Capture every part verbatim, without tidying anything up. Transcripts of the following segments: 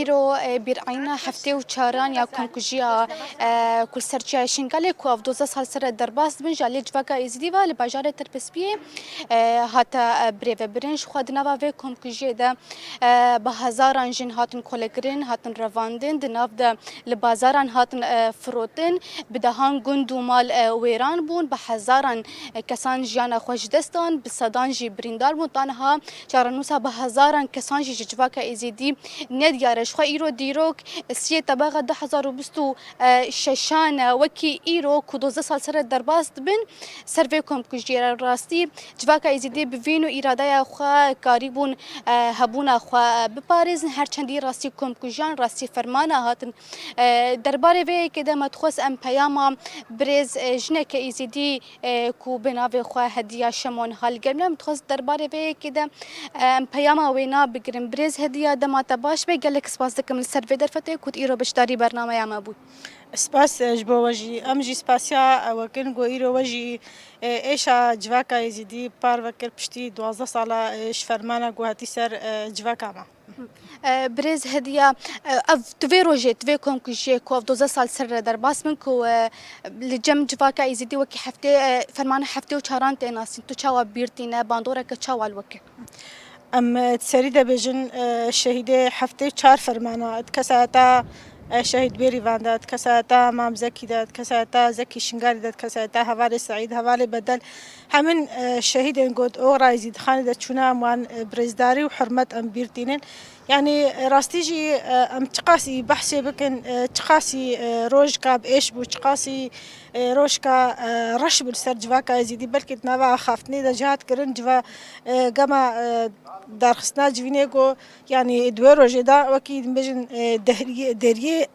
Îro, e, bîrayîna heftê û çaran ya komkujiya, e, ku li ser Çiyayê Şingalê ku ev dozdeh sal ser re derbas dibin, ji aliyê civaka Êzidî ve li bajarê Tirpispiyê, e, hate, e, birêvebirin. Ji xwe di nava vê komkujiyê de, e, bi hezaran jin hatin kolekirin, hatin revandin, di nav de li bazaran hatin, e, firotin, bi dehan gund û mal, e, wêran bûn, bi hezaran, e, kesan jiyana xwe ji dest dan, bi sedan jî birîndar bûn. Ta niha çarenûsa bi hezaran kesan jî ji civaka Êzidî nediyar e. Ji xwe îro dîrok siyê tebaxa du hezar û bîst û şeşan e, wekî îro ku dozdeh sal ser re derbas dibin, ser vê komkujiyê re rastî civaka Êzidî bi vîn û îradeya xwe karîbûn, e, hebûna xwe, e, biparêzin. Her çendî rastî komkujiyan, rastî fermana hatin. E, derbarê vê yekê de me dixwest em peyama birêz, e, jineke Êzidî, e, ku bi navê xwe Hediya Şemo niha li gel me, em dixwest derbarê vê yekê de, e, em peyama wêna bigirin. Birêz Hediya, dema te baş be, gelek spas dikim li ser vê derfetê ku tu îro beşdarî bernameya me bû. Spas, e, ji bo we jî. Em jî spasiya, e, we kin ku îro we jî, e, êşa civaka Êzidî parve kir piştî duwazdeh sala, e, ji fermana ku hatî ser, e, civaka me. E, Birêz Hediya, e, ev tu vê rojê, tu vê komkujiyê ku ev dozdeh sal ser re derbas bin ku, e, li cem civaka Êzidî wekî heftê, e, fermana heftê û çaran tê nasîn. Tu çawa bîr tîne, bandoreke çawa li we kir? Em, e, di serî de bêjin, e, şehîdê heftê û çar fermana, di kesayeta, e, şehîd Bêrîvan de, di kesayeta Mam Zekî de, di kesayeta Zekî Şingalî de, di kesayeta hevalê Seîd, hevalê Bedel, hemin, e, şehîdên ku di oxira Êzîdxanê de çûne, em wan, e, bi rêzdarî û hurmet em bîr tînin. Yanî, e, rastî jî, e, em çiqasî behsê bikin, e, çiqasî, e, rojka bi êş bû, çiqasî, e, rojka, e, reş bû li ser civaka Êzîdî, belkî di nava axaftinê de jî hat kirin, civa, e, gema, e, darxistina civînê ku, yanî di wê rojê de wekî dibêjin, e, dehriyê, deriyê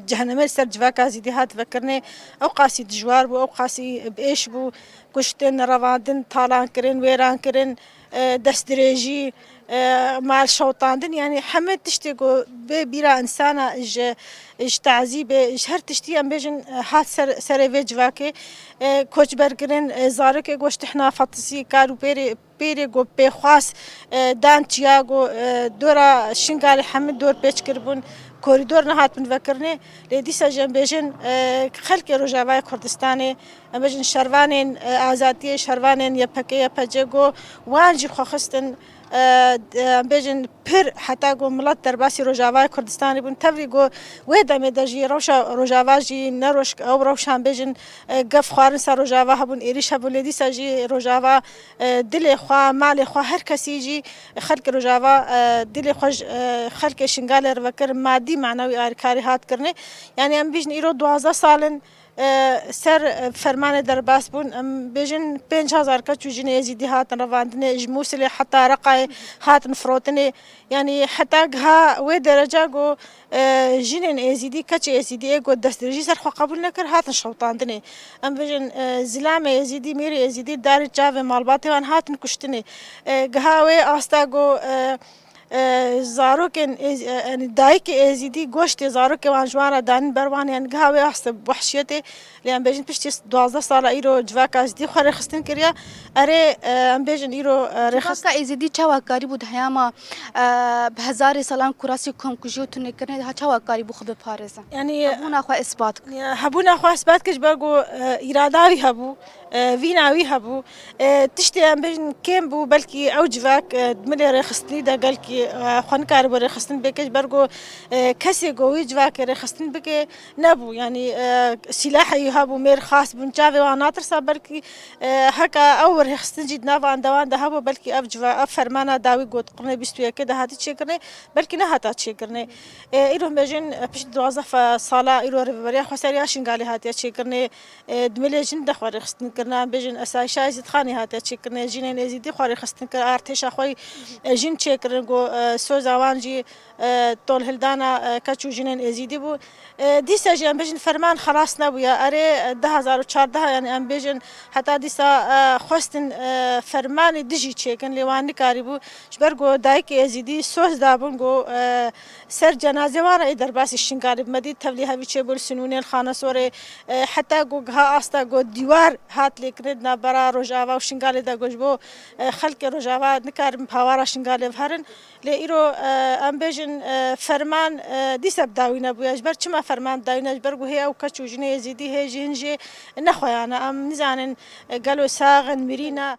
cehennemê li ser civaka Êzîdî hat vekirinê, ew qasî dijwar bû, ew qasî bi êş bû, kuştin, revandin, talan kirin, wêran kirin, e, destdirêjî, e, mal şewitandin, yanî hemî tiştê ku bê bîra însana ji, ji tazîbê, ji her tiştî em bêjin, e, hat ser, serê vê civakê, e, koçberkirin, e, zarokê ku ji tihna fetisî, kar û pêrê, pêrê ku pêxwas, e, dan çiya ku, e, dora Şingalê hemî dor pêç kiribûn, korîdor nehatibin vekirinê. Lê dîsa jî em bêjin, e, xelkê Rojavayê Kurdistanê, em bêjin şervanên, e, azadiyê, şervanên Y P G, Y P G ku wan jî xwe xistin, e, em bêjin pir heta ku milet derbasî Rojavayê Kurdistanê bûn. Tevlî ku wê demê de jî rewşa Rojava jî ne roj-, ew rewşan bêjin, e, gef xwarin ser Rojava hebûn, êrîş hebûn, lê dîsa jî Rojava, e, dilê xwe, malê xwe, her kesî jî xelkê Rojava, e, dilê xwe ji, e, xelkê Şingalê re vekir, madî manewî alîkarî hat kirinê. Yanî em bêjin îro duwazdeh sal in, e, ser, e, fermanê derbas bûn. Em bêjin pênc hezar keç û jinê Êzîdî hatin revandinê, ji Mûsilê heta Reqayê hatin firotinê. Yanî heta giha wê dereca ku, e, jinên Êzîdî, keçê Êzîdî ê ku destdirêjî ser xwe qebûl nekir, hatin şewitandinê. Em bêjin, e, zilamê Êzîdî, mêrê Êzîdî darê çavê malbatê wan hatin kuştinê. E, giha wê asta ku, e, e, zarokên Êz-, e, yanî dayikê Êzîdî goştê zarokê wan ji wan re danîn ber wan, yanî giha wê asta wehşiyetê. Lê em bêjin piştî duwazdeh sala îro civaka Êzîdî xwe rêxistin kiriye. Erê, e, em bêjin îro, e, rêxist- Civaka Êzîdî çawa karîbû di heyama, e, bi hezarê salan ku rastî komkujî û tunekirine de ha çawa karîbû xwe biparêze? Yanî, hebûna xwe isbat kir. Ya, hebûna xwe isbat kir ji ber ku, e, îrada wî hebû, e, vîna wî hebû. E, tiştê em bêjin kêm bû, belkî ew civak, e, di milê rêxistinî de gelkî, e, xwe nikaribû rêxistin bike ji ber ku, e, kesê ku wî civakê rêxistin bike, nebû, yanî, e, sîlahê wî hebû, mêr xas bûn, çavê wan natirsa, belkî, e, heka ew rêxistin jî di nava endewan de hebû, belkî ev civa, ev fermana dawî got qirnê bîst û yekê de hatî çêkirinê, belkî nehata çêkirinê. E, îro em bêjin, e, piştî duwazdeh fe-, sala îro Rêveberiya Xweseriya Şingalê hatiye çêkirinê, e, di milê jin de xwe rêxistin kirine, em bêjin esayişa Êzîdxanê hatiye çêkirinê, jinên Êzîdî xwe rêxistin kir, artêşa xwe, e, jin çêkirin, got, e, soza wan jî, e, tolhildana, e, keç û jinên Êzîdî bû. E, dîsa jî em bêjin ferman xelas nebûye. Erê, e, du hezar û çardeh, yanî em bêjin heta dîsa, e, xwestin, e, fermanê dijî çêkin, lê wan nikarîbû. Ji ber ku dayikê Êzîdî soz dabûn ku, e, ser cenazê wan re ê derbasî Şingalê bime. Dî tevlî hevî çêbû li Sinûnê, li Xanesorê, e, heta ku giha asta ku dîwar hat lêkirin di navbera Rojava û Şingalê de ku ji bo, e, xelkê Rojava nikarin bi hawara Şingalê ve herin. Lê îro, e, em bêjin, e, ferman, e, dîsa bi dawî nebûye. Ji ber çima ferman bi dawî ne? Ji ber ku hê ew keç û jinê Êzîdî, hê jî hin jê nexweyane. Em nizanin, e, gelo sax in, mirî ne.